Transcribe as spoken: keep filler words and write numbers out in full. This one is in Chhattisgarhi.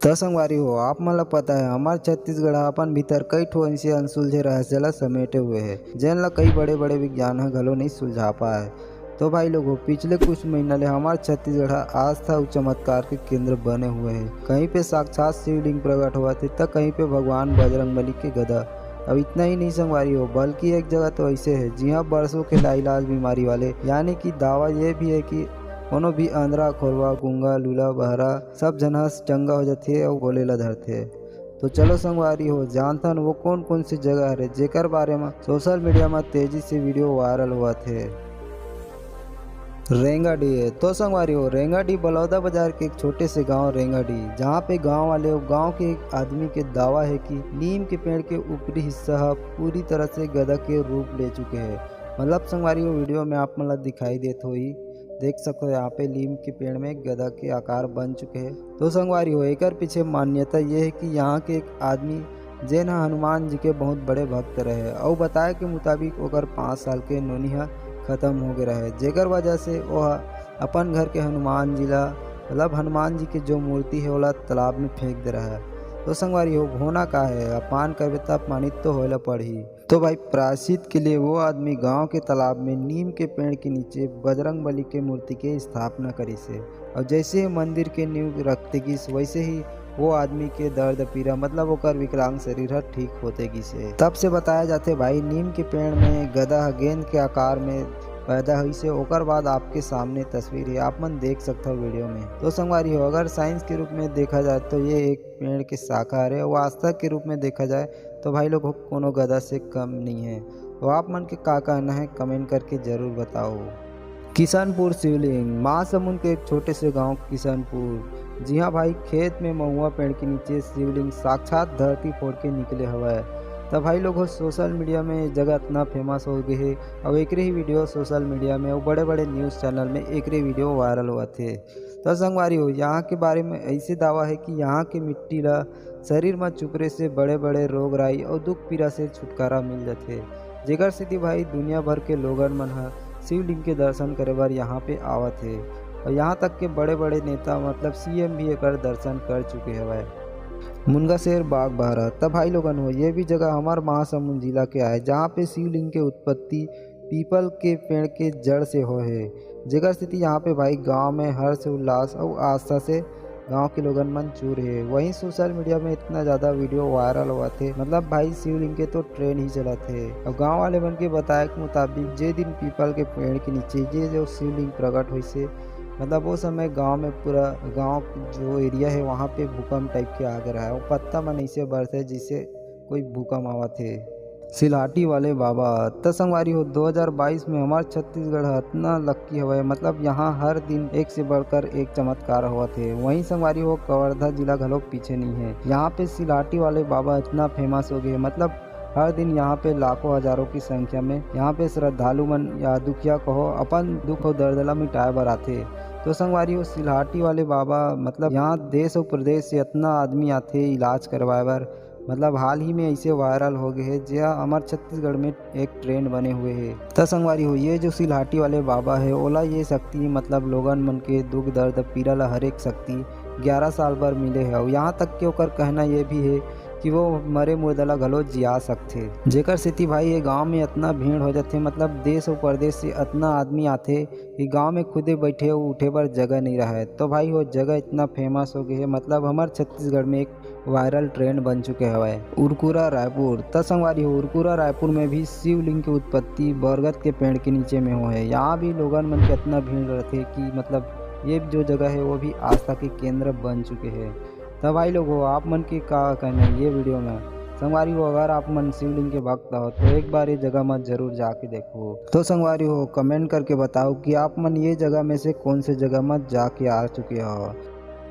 त संगवारी हो, आप मन ल पता है, हमार छत्तीसगढ़ ह अपन भीतर कई ठो ऐसे अनसुलझे रहस्य ला समेटे हुए है, जेन ला कई बड़े-बड़े विज्ञान ह घलो नहीं सुलझा पाए। तो भाई लोगो, पिछले कुछ महीना ले हमार छत्तीसगढ़ ह आस्था अउ चमत्कार के केंद्र बने हुए है। कहीं पे साक्षात शिवलिंग प्रकट होवत हे, त कहीं पे भगवान बजरंगबली के गदा। अब इतना ही नहीं संगवारी हो, बल्कि एक जगह तो ऐसे है, जिहाँ बरसों के लाइलाज बीमारी वाले, यानी कि दावा ये भी है कि कोनो भी अंधरा, खोरवा, गूंगा, लूला, बहरा, सब झन ह चंगा हो जाथे अउ बोले ला धरथे। तो चलो संगवारी हो, जानथन वो कोन कोन से जगह हरे, जेकर बारे म सोशल मीडिया म तेजी से वीडियो वायरल होवत हे। रेंगाडीह। तो संगवारी हो, रेंगाडीह बलौदा बाजार के एक छोटे से गांव रेंगाडीह, जहां पे गांव वाले अउ गांव के एक आदमी के दावा है कि नीम के पेड़ के ऊपरी हिस्सा ह पूरी तरह से गदा के रूप ले चुके है। मतलब संगवारी हो, वीडियो में आप मन ला दिखाई देत होही, देख सकते हो यहाँ पे नीम के पेड़ में गदा के आकार बन चुके हैं। तो संगवारी हो, एकर पीछे मान्यता ये है कि यहाँ के एक आदमी जेन ह हनुमान जी के बहुत बड़े भक्त रहे, अउ बताए के मुताबिक ओकर पाँच साल के नोनी ह खत्म हो गए रहे, जेकर वजह से वो ह अपन घर के हनुमान जी ला, मतलब हनुमान जी के जो मूर्ति है, ओला तालाब में फेंक दे रहा है। तो संगवारी हो, होना का है, अपमान करबे त अपमानित तो होए ला पड़ही। तो भाई, प्रायश्चित के लिए वो आदमी गांव के तालाब में नीम के पेड़ के नीचे बजरंग बली के मूर्ति के स्थापना करिस हे। और जैसे ही मंदिर के नींव रखते गिस, वैसे ही वो आदमी के दर्द पीड़ा, मतलब ओकर विकलांग शरीर ह ठीक होते गिस हे। तब से बताया जाथे भाई, नीम के पेड़ में गदा ह गेंद के आकार में पैदा होइस हे। ओकर बाद आपके सामने तस्वीर है, आप मन देख सकते हो वीडियो में। तो संगवारी हो, अगर साइंस के रूप में देखा जाए तो ये एक पेड़ के शाखा हरे, और आस्था के रूप में देखा जाए तो भाई लोग कोनो गदा से कम नहीं है। तो आप मन के का कहना है, कमेंट करके जरूर बताओ। किशनपुर शिवलिंग, महासमुंद के एक छोटे से गांव किशनपुर, जी हाँ भाई, खेत में महुआ पेड़ के नीचे शिवलिंग साक्षात धरती फोड़ के निकले हवय। तब भाई लोग हो, सोशल मीडिया में ये जगह इतना फेमस हो गए है, और एकरे ही वीडियो सोशल मीडिया में और बड़े बड़े न्यूज़ चैनल में एकरे वीडियो वायरल होवत हे। तो संगवारी हो, यहाँ के बारे में ऐसे दावा है कि यहाँ के मिट्टी ला शरीर म चुपरे से बड़े-बड़े रोग राई अउ दुख पीरा से छुटकारा मिल जथे, जेकर सेती भाई दुनिया भर के लोगन मन ह शिवलिंग के दर्शन करे बर यहाँ पे आवत हे। अउ यहाँ तक के बड़े-बड़े नेता मतलब सीएम भी एकर दर्शन कर चुके हवय। मुनगासेर बाग बहरा, त भाई लोगन हो, ये भी जगह हमार महासमुंद जिला के आय, जहाँ पे शिवलिंग के उत्पत्ति पीपल के पेड़ के जड़ से होए हे, जेकर सेती यहाँ पे भाई गांव में हर्ष उल्लास अउ आस्था से गांव के लोगन मन जुर हे। वहीं सोशल मीडिया में इतना ज़्यादा वीडियो वायरल होवत हे, मतलब भाई शिवलिंग के तो ट्रेंड ही चलत हे। और गांव वाले मन के बताए के मुताबिक, जे दिन पीपल के पेड़ के नीचे ये जो शिवलिंग प्रकट होइस हे, मतलब वो समय गांव में पूरा गांव जो एरिया है वहाँ पे भूकंप टाइप के आ गया है। वो पत्ता मन ऐसे बरसे जैसे कोई भूकंप आवत हे। सिलहाटी वाले बाबा, त संगवारी हो, दो हज़ार बाईस में हमार छत्तीसगढ़ ह अतना लक्की हवय, मतलब यहाँ हर दिन एक से बढ़कर एक चमत्कार होवत हे। वहीं संगवारी हो, कवर्धा जिला घलोक पीछे नहीं है। यहाँ पे सिलहाटी वाले बाबा इतना फेमस हो गए, मतलब हर दिन यहाँ पे लाखों हजारों की संख्या में यहाँ पे श्रद्धालु मन या दुखिया कहो, अपन दुख और दर्द ला मिटाए बर आथे। तो संगवारी हो, सिलहाटी वाले बाबा मतलब यहाँ देश और प्रदेश से इतना आदमी आथे इलाज करवाए बर, मतलब हाल ही में ऐसे वायरल हो गए हे, जे हमार छत्तीसगढ़ में एक ट्रेंड बने हुए हे। त संगवारी हो, ये जो सिलहाटी वाले बाबा है, ओला ये शक्ति मतलब लोगन मन के दुख दर्द पीरा ला हरेक शक्ति ग्यारह साल बर मिले हे। अउ यहाँ तक के ओकर कहना ये भी है कि वो मरे मुर्दा ला घलो जिया सकथे, जेकर सेती भाई ये गांव में इतना भीड़ हो जाथे, मतलब देश अउ परदेश से इतना आदमी आथे कि गांव में खुदे बैठे अउ उठे बर जगह नहीं रहे। तो भाई वो जगह इतना फेमस हो गए है, मतलब हमार छत्तीसगढ़ में एक वायरल ट्रेंड बन चुके हवय। उरकुरा रायपुर, त संगवारी हो, उरकुरा रायपुर में भी शिवलिंग के उत्पत्ति बरगद के पेड़ के नीचे में हो है। यहाँ भी लोगन मन के इतना भीड़ रहथे कि मतलब ये जो जगह है वो भी आस्था के केंद्र बन चुके हैं। त भाई लोग हो, आप मन के का कहना है ये वीडियो में? संगवारी हो, अगर आप मन शिवलिंग के भक्त हो तो एक बार ये जगह मत जरूर जाके देखो। तो संगवारी हो, कमेंट करके बताओ कि आप मन ये जगह में से कौन से जगह मत जाके आ चुके हो।